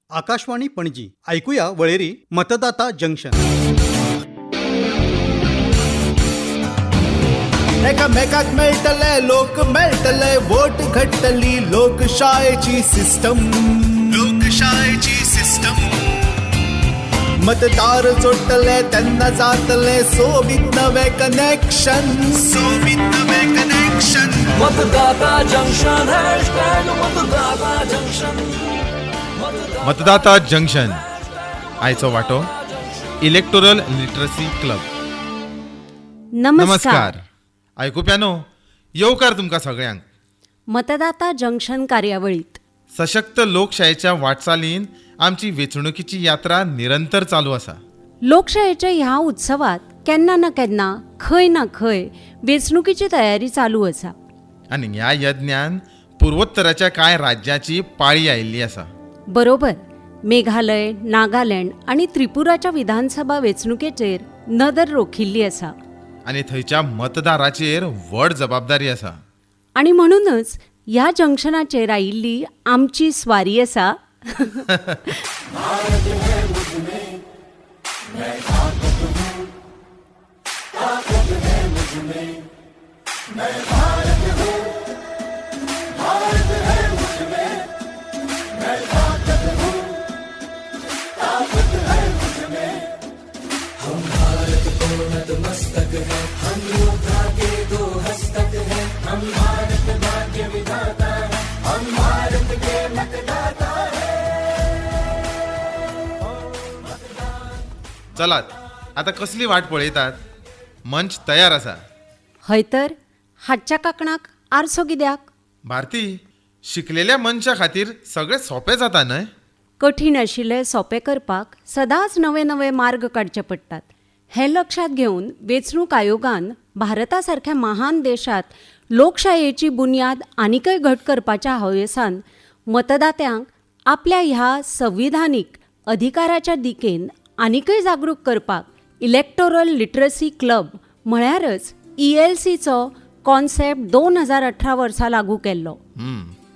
आकाशवाणी पणजी. ऐकूया वळेरी मतदाता जंक्शन. एकामेकाक मेळटले, लोक मेळटले, वोट घडटली लोकशायेची सिस्टम, लोकशायेची सिस्टम. मतदार जोडटले तेन्ना जातले सोबीत नवे कनेक्शन, सोबीत नवे कनेक्शन. मतदाता जंक्शन, हॅशटॅग मतदाता जंक्शन. मतदाता जंक्शन, आयचो वांटो इलेक्टोरल लिटरसी क्लब. नमस्कार. आयकुप्यानो, येवकार तुमकां सगळ्यांक मतदाता जंक्शन कार्यावळीत. सशक्त लोकशायेच्या वाटचालीन आमची वेंचणुकीची यात्रा निरंतर चालू आसा. लोकशायेच्या ह्या उत्सवात केन्ना ना केन्ना, खंय ना खंय वेंचणुकीची तयारी चालू आसा. आनी ह्या यज्ञान पुर्वोत्तराच्या कांय राज्याची पाळी आयिल्ली आसा. बरोबर, मेघालय, नागालँड आनी त्रिपुराच्या विधानसभा वेंचणुकेचेर नदर रोखिल्ली आसा. आनी थंयच्या मतदाराचेर व्हड जबाबदारी आसा. आनी म्हणूनच ह्या जंक्शनाचेर आयिल्ली आमची स्वारी आसा. चलात, आतां कसली वाट पळयतात? मंच तयार आसा. हय तर, हातच्या कांकणाक आरसो कित्याक? भारती, शिकलेल्या मनशा खातीर सगळें सोंपें जाता न्हय? कठीण आशिल्लें सोंपें करपाक सदांच नवे नवे मार्ग काडचे पडटात. हें लक्षांत घेवन वेंचणूक आयोगान भारता सारक्या महान देशांत लोकशायेची बुन्याद आनीकय घट करपाच्या हावेसान मतदात्यांक आपल्या ह्या संविधानीक अधिकाराच्या दिकेन आनीकय जागरूक करपाक इलेक्टोरल लिटरसी क्लब म्हळ्यारच ईएलसीचो कॉन्सेप्ट 2018 वर्सा लागू केल्लो.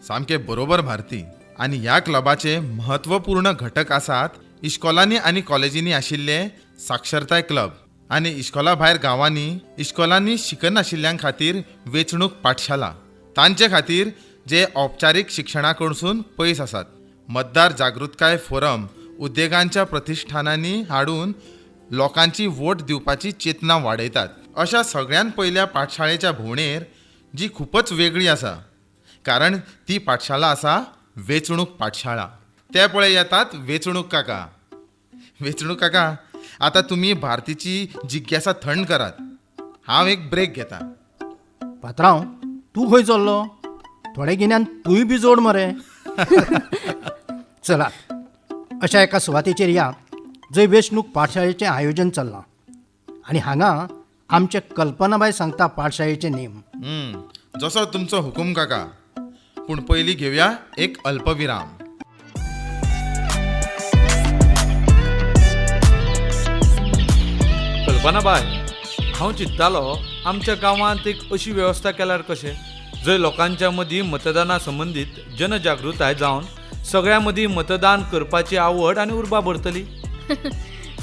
सामकें बरोबर भारती. आनी ह्या क्लबाचे म्हत्वपूर्ण घटक आसात इश्कोलांनी आनी कॉलेजींनी आशिल्ले साक्षरताय क्लब आनी इश्कोला भायर गांवांनी इश्कोलांनी शिकनाशिल्ल्यां खातीर वेंचणूक पाठशाला, तांचे खातीर जे औपचारीक शिक्षणा कडसून पयस आसात. मतदार जागृतकाय फोरम उद्देगांच्या प्रतिश्ठानांनी हाडून लोकांची वोट दिवपाची चेतना वाडयतात. अशा सगळ्यान पयल्या पाठशाळेच्या भोंवडेर, जी खुपच वेगळी आसा, कारण ती पाठशाळा आसा वेंचणूक पाठशाळा. ते पळय येतात वेंचणूक काका. वेंचणूक काका, आतां तुमी भारतीची जिज्ञासा थंड करात, हांव एक ब्रेक घेता. पात्रांव, तूं खंय चल्लो? थोडें गिन्यान तूंय बी जोड मरे. चलात, अशा एका सुवातेचेर या जंय वेंचणूक पाठशाळेचें आयोजन चल्लां आनी हांगा आमचे कल्पनाबाय सांगता पाठशाळेचे नेम. जसो तुमचो हुकूम काका, पूण पयलीं घेवया एक अल्पविराम. कल्पना बाय, हांव चिंत्तालो आमच्या गांवांत एक अशी वेवस्था केल्यार कशें, जंय लोकांच्या मदीं मतदाना संबंदीत जनजागृताय जावन सगळ्यां मदीं मतदान करपाची आवड आनी उर्बा भरतली.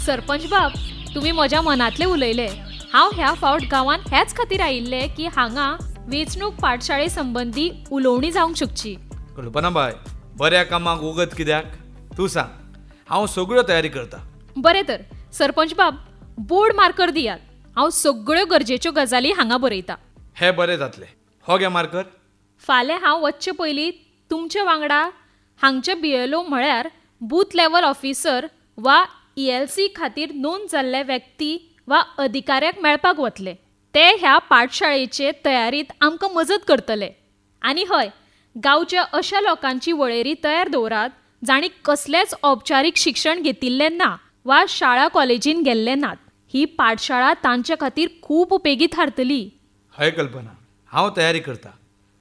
सरपंच बाब, तुमी म्हज्या मनांतलें उलयले. हांव ह्या फावट गांवांत ह्याच खातीर आयिल्लें की हांगा वेंचणूक पाठशाळे संबंदी उलोवणी जावंक शकची. कल्पना बाय, बऱ्या कामाक वगत कित्याक? तूं सांग, हांव सगळ्यो तयारी करता. बरें तर सरपंच बाब, बोर्ड मार्कर दियात, हांव सगळ्यो गरजेच्यो गजाली हांगा बरयता. हे बरें जातलें. हो घे मार्कर. फाल्यां हांव वचचे पयलीं तुमचे वांगडा हांगचे बीएलओ म्हळ्यार बूथ लेवल ऑफिसर वा ईएलसी खातीर नोंद जाल्ले व्यक्ती वा अधिकाऱ्याक मेळपाक वतले. ते ह्या पाठशाळेचे तयारींत आमकां मजत करतले. आनी हय, गांवच्या अशा लोकांची वळेरी तयार दवरात जांणी कसलेंच औपचारीक शिक्षण घेतिल्लें ना वा शाळा कॉलेजीन गेल्ले नात. ही पाठशाळा तांचे खातीर खूब उपेगी थारतली. हय कल्पना, हांव तयारी करता.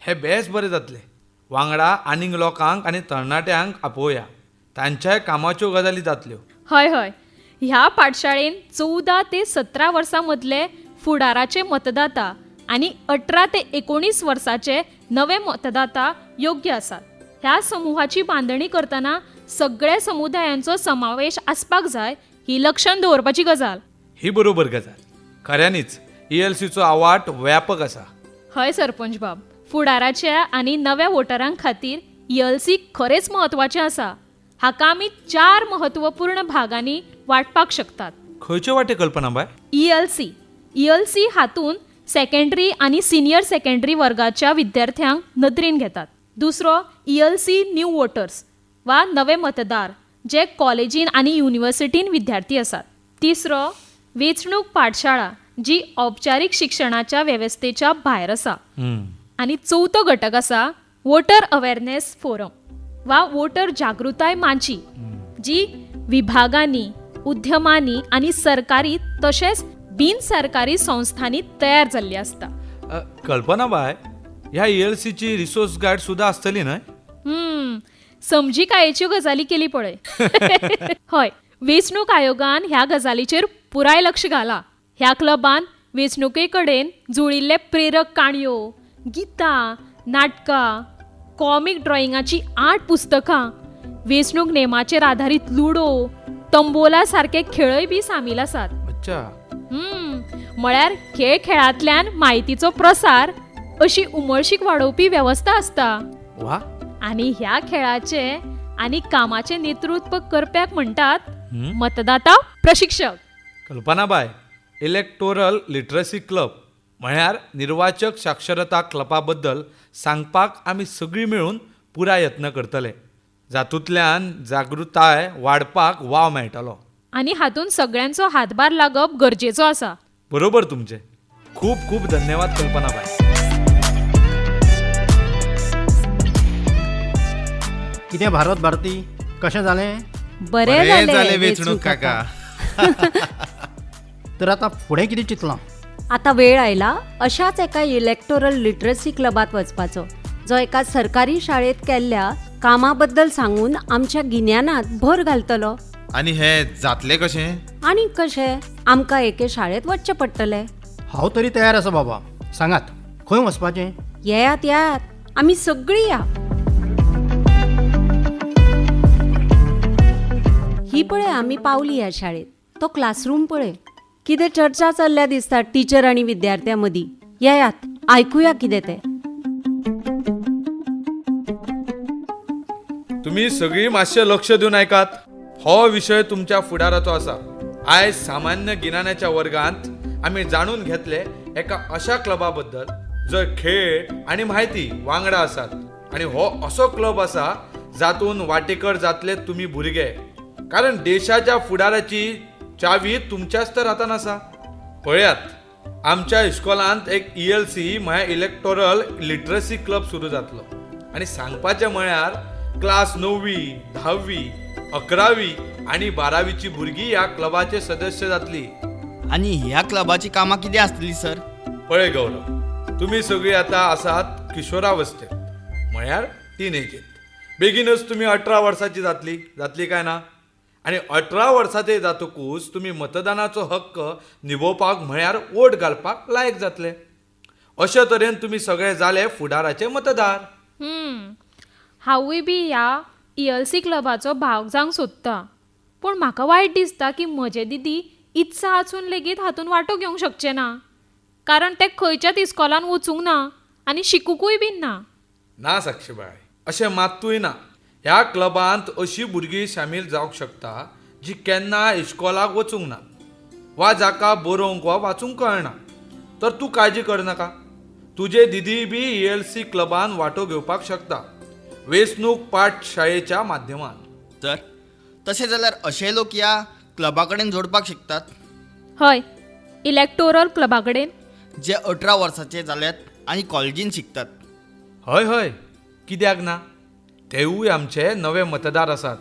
हे बेस बरें जातलें. वांगडा आनीक लोकांक आनी तरणाट्यांक आपोवया, तांच्याय कामाच्यो गजाली जातल्यो. हय हय, ह्या पाठशाळेन 14 ते 17 वर्सां मदले फुडाराचे मतदाता आनी 18 ते 19 वर्साचे नवे मतदाता योग्य आसात. ह्या समुहाची बांदणी करतना सगळ्या समुदायांचो समावेश आसपाक जाय ही लक्षांत दवरपाची गजाल. ही बरोबर गजाल. खऱ्यांनीच ई एल सीचो आवाट व्यापक आसा. हय सरपंच बाब, फुडाराच्या आनी नव्या वोटरां खातीर ई एल सी खरेंच म्हत्वाचें आसा. हाका आमी 4 म्हत्वपूर्ण भागांनी वांटपाक शकतात. खंयचे वाटे कल्पना बाय? E L C. E L C हातूंत सेकंडरी आनी सिनियर सेकंडरी वर्गाच्या विद्यार्थ्यांक नदरेन घेतात. दुसरो E L C new voters वा नवे मतदार जे कॉलेजीन आनी युनिवर्सिटीन विद्यार्थी आसात. तिसरो वेंचणूक पाठशाळा जी औपचारीक शिक्षणाच्या वेवस्थेच्या भायर आसा. आनी चवथो घटक आसा वोटर अवेरनेस फोरम वा वोटर जागृताय माची जी विभागांनी, उद्यमांनी आनी सरकारी तशेंच बिन सरकारी संस्थांनी तयार जाल्ली आसता. कल्पना बाय, ह्या ई एल सीची रिसोर्स गायड सुद्दां आसतली न्हय? समजिकायेच्यो गजाली केली पळय. हय, वेंचणूक आयोगान ह्या गजालीचेर पुराय लक्ष घाला. ह्या क्लबान वेंचणुके कडेन जुळिल्ले प्रेरक काणयो, गितां, नाटकां, कॉमीक ड्रॉइंगाची 8 पुस्तकां, वेंचणूक नेमाचेर आधारीत लुडो, तंबोला सारके खेळय बी सामील आसात. अच्छा. म्हळ्यार खेळ खेळांतल्यान म्हायतीचो प्रसार अशी उमळशीक वाडोवपी वेवस्था आसता. वा. आनी ह्या खेळाचे आनी कामाचें नेतृत्व करप्याक म्हणटात मतदाता प्रशिक्षक. कल्पना बाय, इलेक्टोरल लिटरसी क्लब म्हळ्यार निर्वाचक साक्षरता क्लबा बद्दल सांगपाक आमी सगळीं मेळून पुराय यत्न करतले, जातूंतल्यान जागृताय वाडपाक वाव मेळटलो. आनी हातूंत सगळ्यांचो हातभार लागप गरजेचो आसा. बरोबर तुमचें. खूब खूब धन्यवाद कल्पना बाय. कितें भारत भारती, कशें जालें? बरें जालें वेंचणूक काका. तर आतां फुडें कितें चिंतलां? आतां वेळ आयला अशाच एका इलेक्टोरल लिटरसी क्लबांत वचपाचो, जो एका सरकारी शाळेंत केल्ल्या कामा बद्दल सांगून आमच्या गिन्यानांत भर घालतलो. आनी हे जातलें कशें? आनी कशें, आमकां एके शाळेंत वचचें पडटलें. हांव तरी तयार आसा बाबा, सांगात खंय वचपाचें? येयात येयात, आमी सगळीं या. ही पळय आमी पावली ह्या शाळेंत. तो क्लासरूम पळय, कितें चर्चा चल्ल्या दिसता टिचर आनी विद्यार्थ्यां मदीं. येयात आयकुया कितें तें. तुमी सगळीं मातशें लक्ष दिवन आयकात. हो विशय तुमच्या फुडाराचो आसा. आयज सामान्य गिन्यानाच्या वर्गांत आमी जाणून घेतले एका अशा क्लबा बद्दल जंय खेळ आनी म्हायती वांगडा आसात, आनी हो असो क्लब आसा जातून वांटेकर जातले तुमी भुरगे, कारण देशाच्या फुडाराची चावी तुमच्याच तर हातान आसा. पळयात, आमच्या इस्कॉलांत एक ई एल सी म्हळ्यार इलेक्टोरल लिटरसी क्लब सुरू जातलो. आनी सांगपाचें म्हळ्यार क्लास 9वी, 10वी, 11वी आनी 12वीची भुरगीं ह्या क्लबाचे सदस्य जातली. आनी ह्या क्लबाची कामां कितें आसतली सर? पळय गौरव, तुमी सगळीं आतां आसात किशोरावस्थेत, म्हळ्यार टिनेजीत. बेगीनच तुमी 18 वर्सांची जातली, जातली काय ना? आनी 18 वर्सांचे जातकूच तुमी मतदानाचो हक्क निभोवपाक म्हळ्यार वोट घालपाक लायक जातले. अशे तरेन तुमी सगळे जाले फुडाराचे मतदार. हांवूय बी ह्या ई एल सी क्लबाचो भाग जावंक सोदता, पूण म्हाका वायट दिसता की म्हजें दिदी इत्सा आसून लेगीत हातूंत वांटो घेवंक शकचें ना, कारण तें खंयच्याच इस्कॉलान वचूंक ना आनी शिकुकूय बीन ना. ना साक्षीबाय, अशें मात्तूय ना. ह्या क्लबांत अशी भुरगीं सामील जावंक शकता जी केन्ना इश्कोलाक वचूंक ना वा जाका बरोवंक वा वाचूंक कळना. तर तूं काळजी करनाका, तुजे दिदी बी ई एल सी क्लबान वांटो घेवपाक शकता वेंचणूक पाठशाळेच्या माध्यमान. सर, तशें जाल्यार अशे लोक ह्या क्लबा कडेन जोडपाक शकतात? हय, इलेक्टोरल क्लबा कडेन, जे 18 वर्सांचे जाल्यात आनी कॉलेजीन शिकतात. हय हय, कित्याक ना? तेवूय आमचे नवे मतदार आसात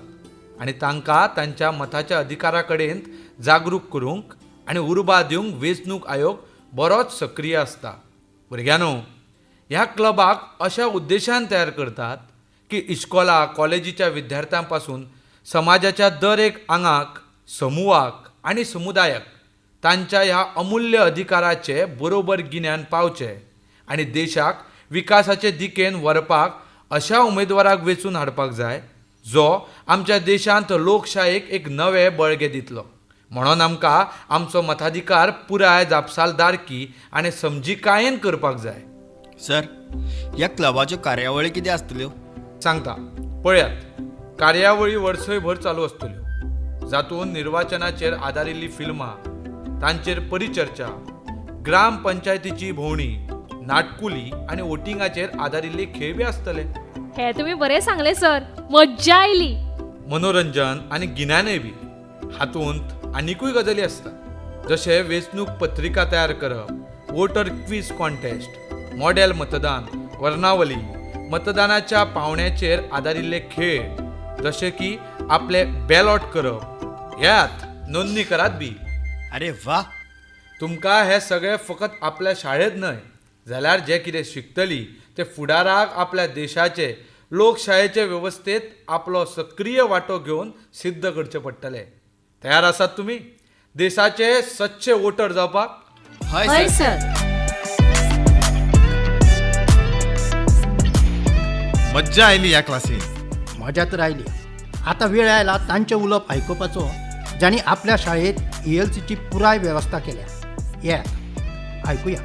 आनी तांकां तांच्या मताच्या अधिकारा कडेन जागरूक करूंक आनी उर्बा दिवंक वेंचणूक आयोग बरोच सक्रीय आसता. भुरग्यांनो, ह्या क्लबाक अशा उद्देशान तयार करतात की इश्कोला कॉलेजीच्या विद्यार्थ्यां पासून समाजाच्या दर एक आंगाक, समुहाक आनी समुदायाक तांच्या ह्या अमूल्य अधिकाराचे बरोबर गिन्यान पावचें आनी देशाक विकासाचे दिकेन व्हरपाक अशा उमेदवाराक वेंचून हाडपाक जाय जो आमच्या देशांत लोकशायेक एक नवें बळगें दितलो. म्हणून आमकां आमचो मताधिकार पुराय जापसालदारकी आनी समजिकायेन करपाक जाय. सर, ह्या क्लबाच्यो कार्यावळी कितें आसतल्यो? सांगता, पळयात, कार्यावळी वर्सयभर चालू आसतल्यो, जातूंत निर्वाचनाचेर आदारिल्लीं फिल्मां, तांचेर परिचर्चा, ग्राम पंचायतीची भोंवडी, नाटकुली आनी वोटिंगाचेर आदारिल्ले खेळ बी आसतले. हें तुमी बरें सांगलें सर, मज्जा आयली. मनोरंजन आनी गिन्यानय बी हातूंत आनिकूय गजाली आसता, जशें वेंचणूक पत्रिका तयार करप, वोटर क्वीज कॉन्टेस्ट, मॉडेल मतदान वर्णावली, मतदानाच्या पावण्याचेर आदारिल्ले खेळ जशे की आपले बॅलॉट करप, येयात नोंदणी करात बी. अरे वा! तुमकां हें सगळें फकत आपल्या शाळेंत न्हय जाल्यार जें कितें शिकतली तें फुडाराक आपल्या देशाचे लोकशायेचे वेवस्थेंत आपलो सक्रीय वांटो घेवन सिद्ध करचें पडटलें. तयार आसात तुमी देशाचे सच्चे वोटर जावपाक? हय हय सर. सर. मज्जा आयली ह्या क्लासीन. मजा तर आयली. आतां वेळ आयला तांचें उलोवप आयकुपाचो जांणी आपल्या शाळेंत ELCची पुराय वेवस्था केल्या. येयात आयकुया.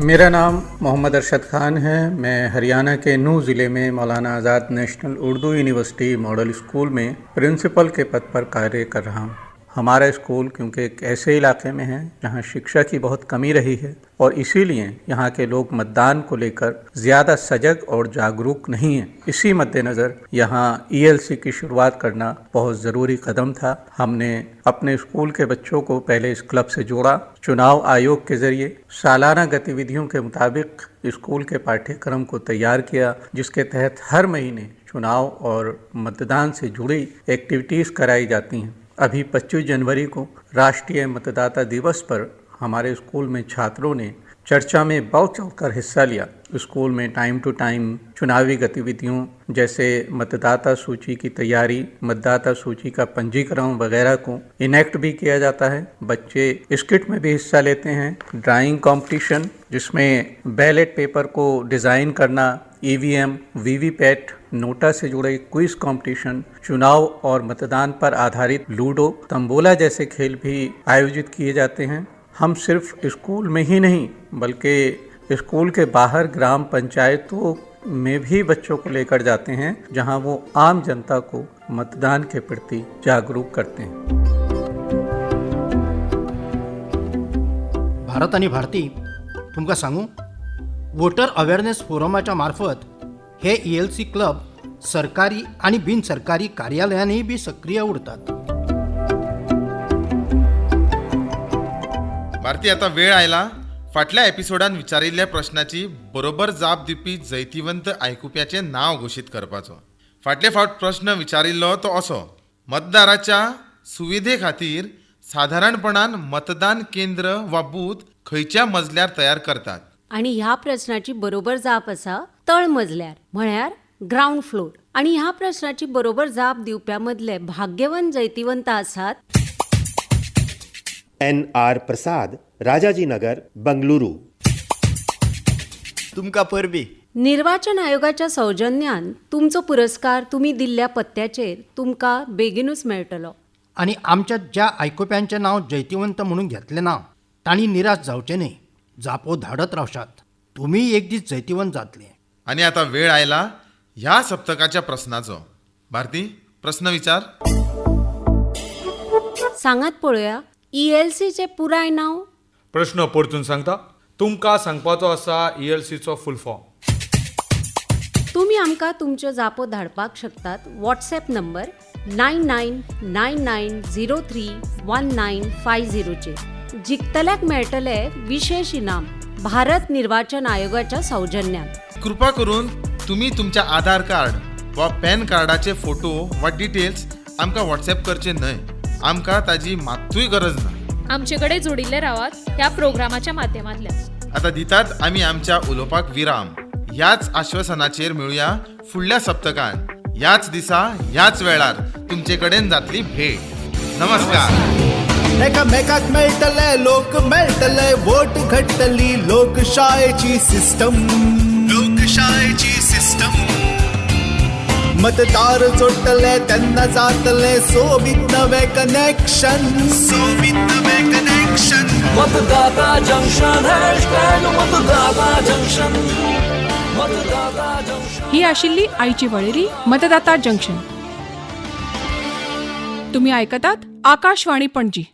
मेरा नाम मोहम्मद अरशद खान है। मैं हरियाणा के नूह ज़िले में Maulana Azad national Urdu university model school में प्रिंसिपल के पद पर कार्य कर रहा हूँ। हमारा स्कूल क्योंकि एक ऐसे इलाके में है जहाँ शिक्षा की बहुत कमी रही है और इसीलिए यहाँ के लोग मतदान को लेकर ज़्यादा सजग और जागरूक नहीं हैं। इसी मद्देनज़र यहाँ ELC की शुरुआत करना बहुत ज़रूरी कदम था। हमने अपने स्कूल के बच्चों को पहले इस क्लब से जोड़ा। चुनाव आयोग के ज़रिए सालाना गतिविधियों के मुताबिक स्कूल के पाठ्यक्रम को तैयार किया, जिसके तहत हर महीने चुनाव और मतदान से जुड़ी एक्टिविटीज़ कराई जाती हैं। अभी 25 जनवरी को राष्ट्रीय मतदाता दिवस पर हमारे स्कूल में छात्रों ने चर्चा में बढ़ चढ़कर हिस्सा लिया। स्कूल में टाइम टू टाइम चुनावी गतिविधियों जैसे मतदाता सूची की तैयारी, मतदाता सूची का पंजीकरण वगैरह को इनेक्ट भी किया जाता है। बच्चे स्किट में भी हिस्सा लेते हैं। ड्राइंग कंपटीशन जिसमें बैलेट पेपर को डिज़ाइन करना, EVM, VVPAT, नोटा से जुड़े क्विज कंपटीशन, चुनाव और मतदान पर आधारित लूडो, तंबोला जैसे खेल भी आयोजित किए जाते हैं। हम सिर्फ स्कूल में ही नहीं बल्कि स्कूल के बाहर ग्राम पंचायतों में भी बच्चों को लेकर जाते हैं, जहां वो आम जनता को मतदान के प्रति जागरूक करते हैं। भारत आनी भारती, तुमकां सांगू, वोटर अवेरनेस फोरमाच्या मार्फत हे ELC club सरकारी आनी बिन सरकारी कार्यालयांनीय बी सक्रीय उरतात. भारती, आतां वेळ आयला फाटल्या एपिसोडान विचारिल्ल्या प्रश्नाची बरोबर जाप दिवपी जैतिवंत आयकुप्याचें नांव घोशीत करपाचो. फाटले फावट प्रश्न विचारिल्लो तो असो: मतदाराच्या सुविधे खातीर सादारणपणान मतदान केंद्र वा बूथ खंयच्या मजल्यार तयार करतात? आनी ह्या प्रस्नाची बरोबर जाप आसा तळमजल्यार, म्हळ्यार ग्रावंड फ्लोर. आनी ह्या प्रस्नाची बरोबर जाप दिवप्या मदले भाग्यवंत जैतिवंत आसात NR Prasad, Rajajinagar, Bengaluru. तुमकां परबीं. निर्वाचन आयोगाच्या सौजन्यान तुमचो पुरस्कार तुमी दिल्ल्या पत्त्याचेर तुमकां बेगीनूच मेळटलो. आनी आमच्या ज्या आयकुप्यांचें नांव जैतिवंत म्हणून घेतलें ना तांणी निराश जावचें न्हय. जापो धाडत रावशात, तुमी एक दीस जैतिवंत जातले. आनी आतां वेळ आयला ह्या सप्तकाच्या प्रस्नाचो. भारती, प्रस्न विचार. सांगात पळोवया, ELCचें पुराय नांव? प्रश्न परतून सांगता, तुमकां सांगपाचो आसा ELCचो फूल फॉर्म. तुमी आमकां तुमच्यो जापो धाडपाक शकतात व्हॉट्सएप नंबर 9999031950 चेर. जिखतल्याक मेळटले विशेश इनाम भारत निर्वाचन आयोगाच्या सौजन्यान. कृपा करून तुमी तुमच्या आधार कार्ड वा पॅन कार्डाचे फोटो वा डिटेल्स आमकां व्हॉट्सएप करचे न्हय. आमकां ताजी मात्तूय गरज ना. आमचे कडेन जोडिल्ले रावात ह्या प्रोग्रामाच्या माध्यमांतल्यान. आतां दितात आमी आमच्या उलोवपाक विराम. ह्याच आश्वासनाचेर मेळुया फुडल्या सप्तकान, ह्याच दिसा, ह्याच वेळार तुमचे कडेन जातली भेट. नमस्कार. एकामेकाक मेळटले, लोक मेळटले, वोट घडटली लोकशायेची सिस्टम, लोकशायेची सिस्टम. सिस्टम. मतदार जोडटले तेन्ना जातले सोबीत नवें कनेक्शन, सोबीत नवें कनेक्शन. मतदाता जंक्शन, हॅशटॅग मतदाता जंक्शन, मतदाता जंक्शन. ही आशिल्ली आयची वळेरी मतदाता जंक्शन. तुम्ही ऐकतात आकाशवाणी पणजी.